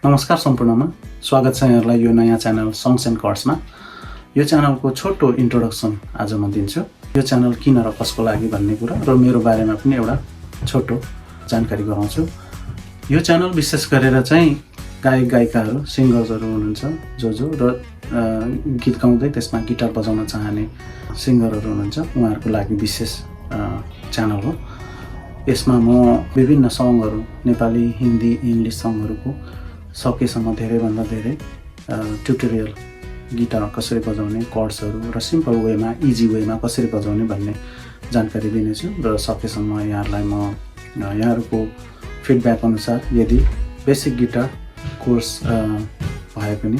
नमस्कार सम्पूर्णमा स्वागत छ यहाँलाई यो नयाँ च्यानल सङ्ग्स एन्ड कर्ड्समा। यो च्यानलको छोटो इन्ट्रोडक्सन आज म दिन्छु। यो च्यानल किन र कसको लागि भन्ने कुरा र मेरो बारेमा पनि एउटा छोटो जानकारी गराउँछु। यो च्यानल विशेष गरेर चाहिँ गायक गायिकाहरू सिङ्गर्सहरू हुनुहुन्छ जो र गीत गाउँदै त्यसमा गिटार बजाउन चाहने सिङ्गरहरू हुनुहुन्छ उहाँहरूको लागि विशेष च्यानल हो। यसमा म विभिन्न सङ्गहरू नेपाली हिन्दी इङ्ग्लिस सङ्गहरूको सकेसम्म धेरैभन्दा धेरै ट्युटोरियल गिटार कसरी बजाउने कर्ड्सहरू र सिम्पल वेमा इजी वेमा कसरी बजाउने भन्ने जानकारी दिनेछु र सकेसम्म यहाँहरूलाई म यहाँहरूको फिडब्याक अनुसार यदि बेसिक गिटार कोर्स भए पनि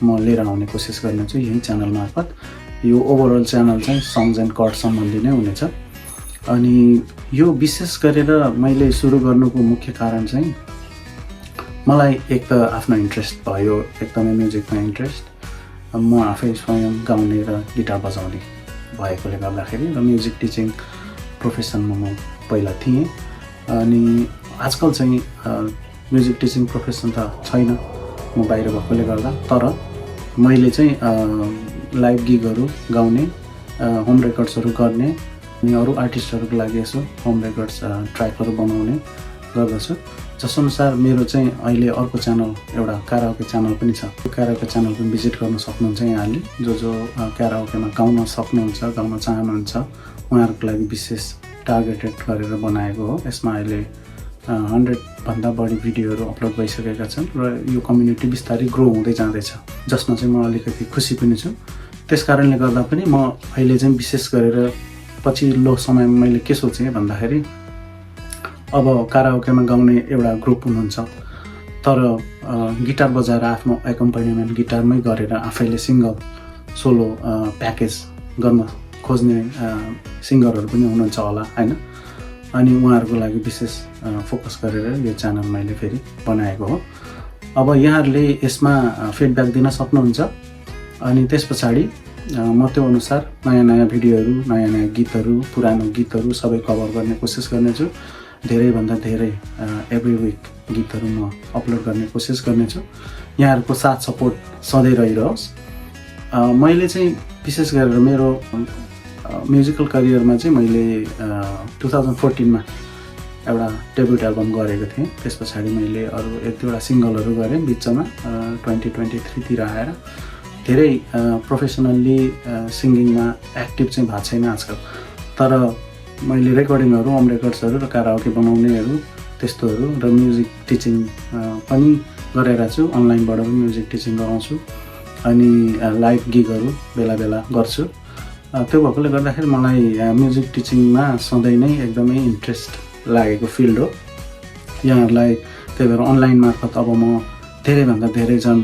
म लिएर आउने कोसिस गर्नेछु यही च्यानल मार्फत। यो ओभरअल च्यानल चाहिँ सङ्ग्स एन्ड कर्ड सम्बन्धी नै हुनेछ। अनि यो विशेष गरेर मैले सुरु गर्नुको मुख्य कारण चाहिँ मलाई एक त आफ्नो इन्ट्रेस्ट भयो, एकदमै म्युजिकमा इन्ट्रेस्ट। म आफै स्वयं गाउने र गिटार बजाउने भएकोले गर्दाखेरि र म्युजिक टिचिङ प्रोफेसनमा म पहिला थिएँ। अनि आजकल चाहिँ म्युजिक टिचिङ प्रोफेसन त छैन म बाहिर भएकोले गर्दा, तर मैले चाहिँ लाइभ गिगहरू गाउने, होम रेकर्ड्सहरू गर्ने अनि अरू आर्टिस्टहरूको लागि यसो होम रेकर्ड्स ट्र्याकहरू बनाउने गर्दछु। जसअनुसार मेरो चाहिँ अहिले अर्को च्यानल एउटा क्याराओके च्यानल पनि छ। त्यो क्याराओके च्यानल पनि भिजिट गर्न सक्नुहुन्छ यहाँले। जो क्याराओकेमा गाउन सक्नुहुन्छ, गाउन चाहनुहुन्छ उहाँहरूको लागि विशेष टार्गेटेड गरेर बनाएको हो। यसमा अहिले 100भन्दा बढी भिडियोहरू अपलोड भइसकेका छन् र यो कम्युनिटी बिस्तारै ग्रो हुँदै जाँदैछ, जसमा चाहिँ म अलिकति खुसी पनि छु। त्यस कारणले गर्दा पनि म अहिले चाहिँ विशेष गरेर पछिल्लो समयमा मैले के सोचेँ भन्दाखेरि अब क्याराओकेमा गाउने एउटा ग्रुप हुनुहुन्छ, तर गिटार बजाएर आफ्नो एकम्पनिमेन्ट गिटारमै गरेर आफैले सिङ्गल सोलो प्याकेज गर्न खोज्ने सिङ्गरहरू पनि हुनुहुन्छ होला हैन। अनि उहाँहरूको लागि विशेष फोकस गरेर यो च्यानल मैले फेरि बनाएको हो। अब यहाँहरूले यसमा फिडब्याक दिन सक्नुहुन्छ अनि त्यस पछाडि म त्यो अनुसार नयाँ नयाँ भिडियोहरू, नयाँ नयाँ गीतहरू, पुरानो गीतहरू सबै कभर गर्ने कोसिस गर्नेछु। धेरैभन्दा धेरै एभ्री विक गीतहरू म अपलोड गर्ने कोसिस गर्नेछु। यहाँहरूको साथ सपोर्ट सधैँ रहिरहोस्। मैले चाहिँ विशेष गरेर मेरो म्युजिकल करियरमा चाहिँ मैले 2014मा एउटा डेब्युट एल्बम गरेको थिएँ। त्यस पछाडि मैले अरू एक दुईवटा सिङ्गलहरू गरेँ बिचमा 2023तिर आएर। धेरै प्रोफेसनल्ली सिङ्गिङमा एक्टिभ चाहिँ भएको छैन आजकल, तर मैले रेकर्डिङहरू, होम रेकर्ड्सहरू र क्याराओके बनाउनेहरू त्यस्तोहरू र म्युजिक टिचिङ पनि गरेर छु। अनलाइनबाट पनि म्युजिक टिचिङ गराउँछु अनि लाइभ गिगहरू बेला बेला गर्छु। त्यो भएकोले गर्दाखेरि मलाई म्युजिक टिचिङमा सधैँ नै एकदमै इन्ट्रेस्ट लागेको फिल्ड हो। यहाँहरूलाई त्यही भएर अनलाइन मार्फत अब म धेरैभन्दा धेरैजन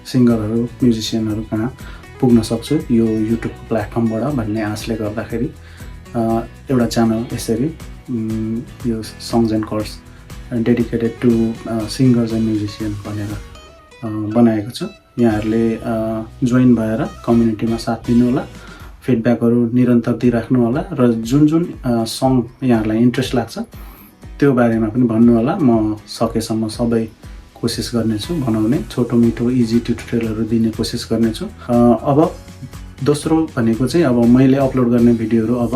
सिङ्गरहरू, म्युजिसियनहरू कहाँ पुग्न सक्छु यो युट्युबको प्लेटफर्मबाट भन्ने आशले गर्दाखेरि एउटा च्यानल यसरी यो songs and chords dedicated to singers and musician भनेर बनाएको छु। यहाँहरूले जोइन भएर कम्युनिटीमा साथ दिनुहोला, फिडब्याकहरू निरन्तर दिइराख्नु होला र जुन सङ्ग यहाँहरूलाई इन्ट्रेस्ट लाग्छ त्यो बारेमा पनि भन्नुहोला। म सकेसम्म सबै कोसिस गर्नेछु बनाउने, छोटो मिठो इजी ट्युटोरियलहरू दिने कोसिस गर्नेछु। अब दोस्रो भनेको चाहिँ अब मैले अपलोड गर्ने भिडियोहरू अब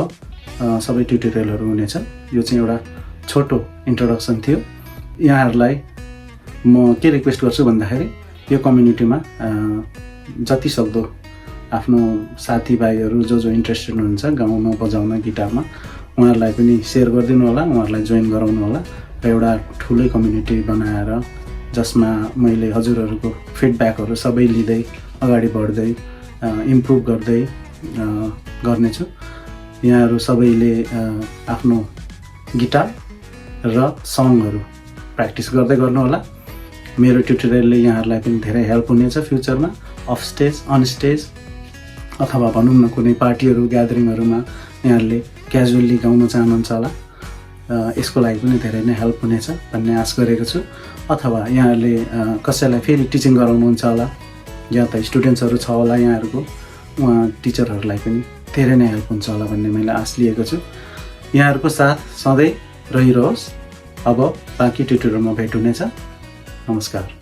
सबै ट्युटोरियलहरू हुनेछ। यो चाहिँ एउटा छोटो इन्ट्रोडक्सन थियो। यहाँहरूलाई म के रिक्वेस्ट गर्छु भन्दाखेरि यो कम्युनिटीमा जति सक्दो आफ्नो साथीभाइहरू जो इन्ट्रेस्टेड हुनुहुन्छ गाउन बजाउन गिटारमा उहाँहरूलाई पनि सेयर गरिदिनु होला, उहाँहरूलाई जोइन गराउनु होला र एउटा ठुलै कम्युनिटी बनाएर जसमा मैले हजुरहरूको फिडब्याकहरू सबै लिँदै अगाडि बढ्दै इम्प्रुभ गर्दै गर्नेछु। यहाँहरू सबैले आफ्नो गिटार र सङ्गहरू प्र्याक्टिस गर्दै गर्नुहोला। मेरो ट्युटोरियलले यहाँहरूलाई पनि धेरै हेल्प हुनेछ फ्युचरमा, अफ स्टेज, अन स्टेज अथवा भनौँ न कुनै पार्टीहरू, ग्यादरिङहरूमा यहाँहरूले क्याजुअल्ली गाउन चाहनुहुन्छ होला, यसको लागि पनि धेरै नै हेल्प हुनेछ भन्ने आश गरेको छु। अथवा यहाँहरूले कसैलाई फेरि टिचिङ गराउनुहुन्छ होला, या त स्टुडेन्ट्सहरू छ होला यहाँहरूको, उहाँ टिचरहरूलाई पनि धेरै नै हेल्प हुन्छ होला भन्ने मैले आश लिएको छु। यहाँहरूको साथ सधैँ रहिरहोस्। अब बाँकी ट्युटोरियलमा भेट हुनेछ। नमस्कार।